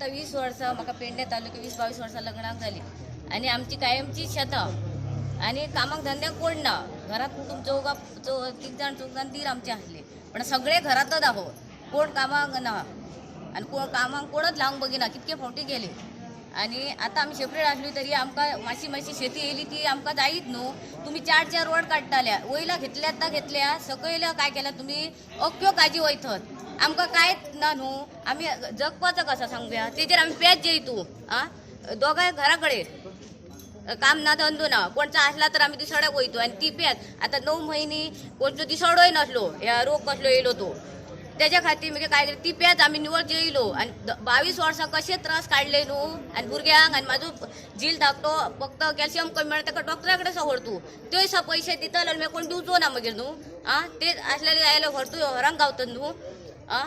आतां 20 वर्सां म्हाका पेडणे तालुक्यात, 20-22 वर्सां लग्नाक जाली आनी आमची कायमची शेतां आनी कामाक धंद्याक कोण ना. घरात कुटुंब चौगा चौ तीग जाण, चौग जाण दीर आमचे आसले, पण सगळे घरातच आहोत. कोण कामाक ना आनी कोण कामाक कोणच लावंक बगिना. कितके फावटी गेले आणि आता आमी सेपरेट आसली तरी आमकां मातशी मातशी शेती येयली, ती आमकां जायच न्हू. तुमी चार चार रोड काडटाल्या, वयल्या घेतल्यात ता घेतल्या, सकयल्या काय केल्या तुमी? अख्ख्यो काजी वयथत. आमकां कांयच ना न्हू. आमी जगपाचो कसा सांगूया? तेजेर आमी पेज जेयतू. आ दोगांय घरा कडेन, काम ना, धंदो ना. कोणचा असला तर आमी दिसाड्याक वयतो आणि ती पेज. आता 9 महिने कोणचो दिसाडोय नसलो, ह्या रोग कसलो येयलो तो, त्याच्या खातीर मागीर काय केलें, ती पेज आमी निवळ जेयलो. आनी 22 वर्सां कशे त्रास काडले न्हू. आनी भुरग्यांक आनी म्हाजो झील धाकटो, फक्त कॅल्शियम कमी मेळटा, ताका डॉक्टरा कडेन व्हरतू. त्यो सा पयशे दितले आनी मागीर कोण दिवचो ना मागीर न्हू. आ ते आसलेले जायले व्हरतू, व्हरांक गावत न्हू. आ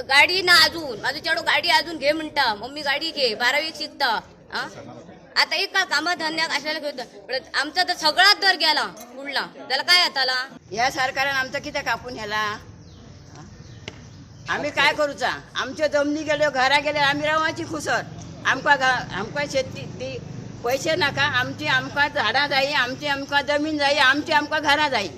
गाडी ना अजून. माझो चेडो गाडी अजून घे म्हणटा, मम्मी गाडी घे. बारावीक शिकता. आ आता एक कामा धंद्याक असलेलं घेतो, पण आमचा तर सगळाच दर गेला उडला, त्याला काय जाताला? ह्या सरकारान आमचं कितें कापून ह्याला? आमी काय करूचा? आमच्यो जमनी गेल्यो, घरां गेल्यो, आमी रावाची खुसर. आमकां आमकां शेती ती पयशे नाका. आमची आमकां झाडां जायी, आमची आमकां जमीन जायी, आमची आमकां घरां जायी.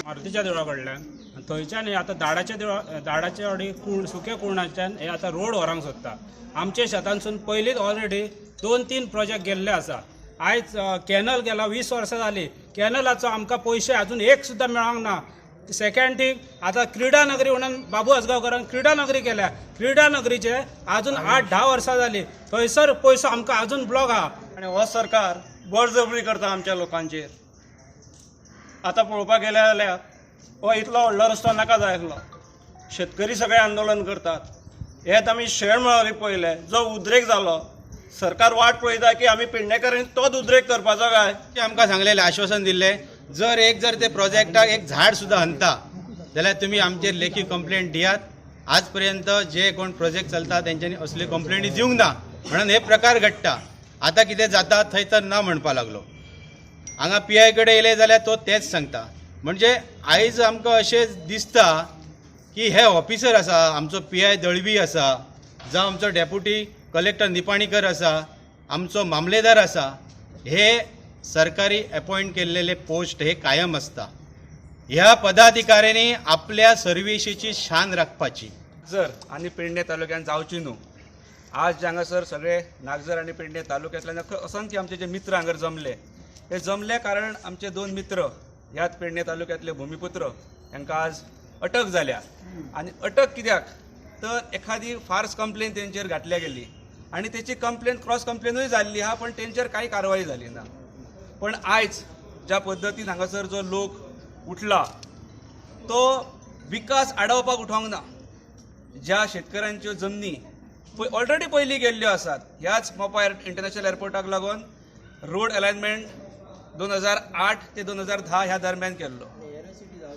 मारुतीच्या देवळा कडल्यान थंयच्यान हे आतां दाडाच्या देवळा, दाडाच्या वाडी कुण सुके कुणाच्यान हे आतां रोड व्हरोंक सोदता. आमच्या शेतांसून पयलींच ऑलरेडी दोन तीन प्रोजेक्ट गेल्ले आसा. आयज कॅनल गेला, 20 वर्सां जाली कॅनलाचो, आमकां पयशे अजून एक सुद्दां मेळोंक ना. सेकंड थिंग, आतां क्रिडा नगरी म्हणून बाबू आजगांवकारान क्रिडा नगरी केल्या. क्रिडा नगरीचे अजून 8-10 वर्सां जाली, थंयसर पयसो आमकां अजून ब्लॉक आहा. आनी हो सरकार बळजबरी करता आमच्या लोकांचेर. आतां पळोवपाक गेले जाल्यार हो इतलो व्हडलो रस्तो नाका जाय आसलो. शेतकरी सगळे आंदोलन करतात. हेच आमी शेण मळारी पळयले, जो उद्रेक जालो, सरकार वाट पळयता की आमी पेडणेकारांनी तोच उद्रेक करपाचो काय? ते आमकां सांगलेलें, आश्वासन दिल्लें, जर एक जर ते प्रोजेक्टाक एक झाड सुद्दां हनता जाल्यार तुमी आमचेर लेखी कंप्लेंट दियात. आज पर्यंत जे कोण प्रोजेक्ट चलता तेंच्यांनी असल्यो कंप्लेनी दिवंक ना, म्हणून हे प्रकार घडटा. आतां कितें जाता, थंय तर ना म्हणपा लागलो. हांगा पीआय कडेन येयले जाल्यार तो तेंच सांगता. म्हणजे आयज आमकां अशें दिसता की हे ऑफिसर आसा, आमचो पीआय दळवी आसा, जावं आमचो डेप्युटी कलेक्टर निपाणीकर आसा, आमचो मामलेदार आसा, हे सरकारी अपॉयंट केल्लेले पोस्ट हे कायम आसता. ह्या पदाधिकाऱ्यांनी आपल्या सर्विशीची शान राखपाची. नागझर आनी पेडणे तालुक्यान जावची न्हू. आज जे हांगासर सगळे नागझर आनी पेडणे तालुक्यांतल्यान असंख्य आमचे जे मित्र हांगर जमले, हे जमले कारण आमचे दोन मित्र ह्याच पेडणे तालुक्यांतले भुमिपुत्र, हांकां आज अटक जाल्या. आनी अटक कित्याक, तर एखादी फार्स कंप्लेन तेंचेर घातल्या गेली आनी तेची कंप्लेन क्रॉस कंप्लेनूय जाल्ली आहा, पण तेंचेर कांय कारवाय जाली ना. पण आयज ज्या पद्दतीन हांगासर जो लोक उठला, तो विकास आडावपाक उठोंक ना. ज्या शेतकऱ्यांच्यो जमनी ऑलरेडी पयलीं गेल्ल्यो आसात, ह्याच मोपा इंटरनॅशनल एअरपोर्टाक लागून रोड अलायनमेंट 2008 ते 2010 ह्या दरम्यान केल्लो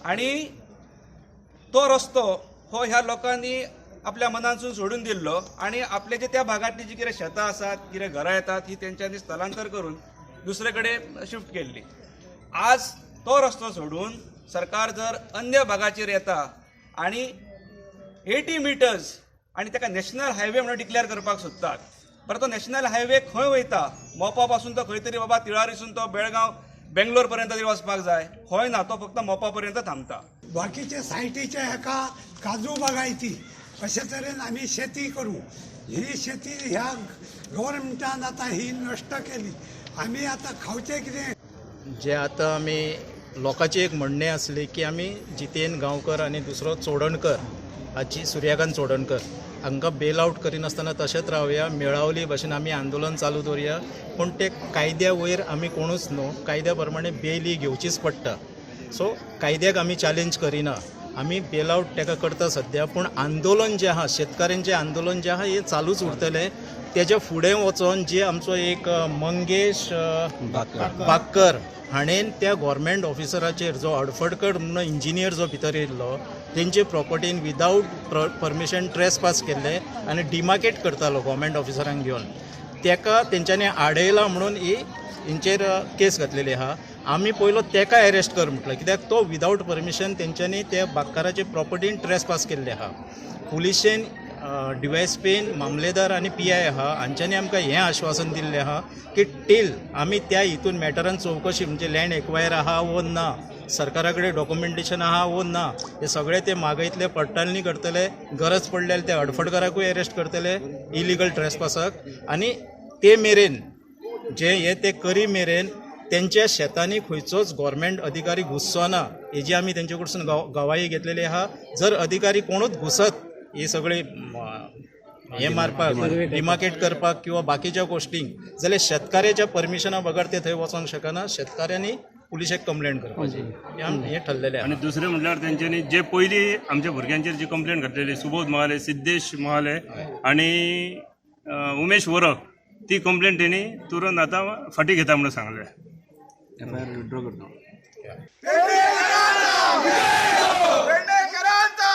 आनी तो रस्तो हो ह्या लोकांनी आपल्या मनांसून सोडून दिल्लो आनी आपले जे त्या भागांतली जी कितें शेतां आसात, कितें घरां येतात, ही तेंच्यांनी स्थलांतर करून दुसरे कडेन शिफ्ट केल्ली. आज तो रस्तो सोडून सरकार जर अन्य भागाचेर येता आनी 80 मिटर्स आनी ताका नॅशनल हायवे म्हणून डिक्लेअर करपाक सोदतात. बरं, तो नॅशनल हायवे खंय वयता? मोपा पासून तो खंय तरी बाबा तिळारीसून तो बेळगांव, बेंगलोर पर्यंत तरी वचपाक जाय. खंय ना, तो फक्त मोपा पर्यंत थांबता. बाकीच्या सायटीच्या हेका काजू बागायती अशे तरेन आमी शेती करू. ही शेती ह्या गव्हर्मेंटान आतां ही नश्ट केली. आमी आतां खावचें कितें? जे आतां आमी लोकांचें एक म्हणणें आसलें की आमी जितेन गांवकर आनी दुसरो चोडणकर हाची, सुर्यकांत चोडणकर, हांकां बेल आवट करिनासतना तशेंच रावया, मेळावली भशेन आमी आंदोलन चालू दवरया. पूण ते कायद्या वयर आमी कोणूच न्हू. कायद्या प्रमाणे बेल ही घेवचीच पडटा. सो कायद्याक आमी चॅलेंज करिना, आमी बेल आवट ताका करता सद्या. पूण आंदोलन जें आहा, शेतकाऱ्यांचें आंदोलन जें आहा, हें चालूच उरतलें. तेच्या फुडें वचोन जे आमचो एक मंगेश बाक्कर हाणें त्या गोवोरमेंट ऑफिसराचेर, जो अडफडकर म्हणून इंजिनियर जो भितर येयल्लो, तेंचे प्रॉपर्टीन विदावट परमिशन ट्रेस पास केल्ले आनी डिमार्केट करतालो गोवोरमेंट ऑफिसरांक घेवन, तेका तेंच्यांनी आडयला म्हणून ही हेंचेर केस घातलेली आहा. आमी पयलो तेका एरेस्ट कर म्हटलं, कित्याक तो विदावट परमिशन तेंच्यांनी त्या बाक्काराचे प्रॉपर्टीन ट्रेस पास केल्ले आहा. पुलिशेन डीवायएसपीन मामलेदार आनी पीआय आहा हांच्यांनी आमकां हें आश्वासन दिल्लें आहा की टील आमी त्या हितून मॅटरान चवकशी म्हणजे लँड एक्वायर आहा वो ना, सरकारा कडेन डॉक्युमेंटेशन आहा वो ना, हे सगळे ते मागयतले, पडताळणी करतले, गरज पडल्यार ते हडफडकाराकूय अरेस्ट करतले इलिगल ट्रेसपासाक. आनी ते मेरेन जे हे ते करी मेरेन तेंच्या शेतांनी खंयचोच गोवोरमेंट अधिकारी घुसचो ना हेजी आमी तेंचे कडसून गवाही घेतलेली आहा. जर अधिकारी कोणूच घुसत ही सगळी हे मारपाक, डिमार्केट करपाक किंवा बाकीच्या गोश्टींक जाल्यार शेतकाऱ्याच्या परमिशना बगर ते थंय वचोंक शकना. शेतकाऱ्यांनी पुलिशेक कंप्लेंट करपाची हें ठरलेलें आहा. आनी दुसरें म्हटल्यार तेंच्यांनी जे पयलीं आमच्या भुरग्यांचेर जी कंप्लेन घातलेली, सुबोध महाले, सिद्देश महाले आनी उमेश वरक, ती कंप्लेन तेणी तुरंत आतां फाटीं घेता म्हणून सांगलें. पेडणेकरांचा!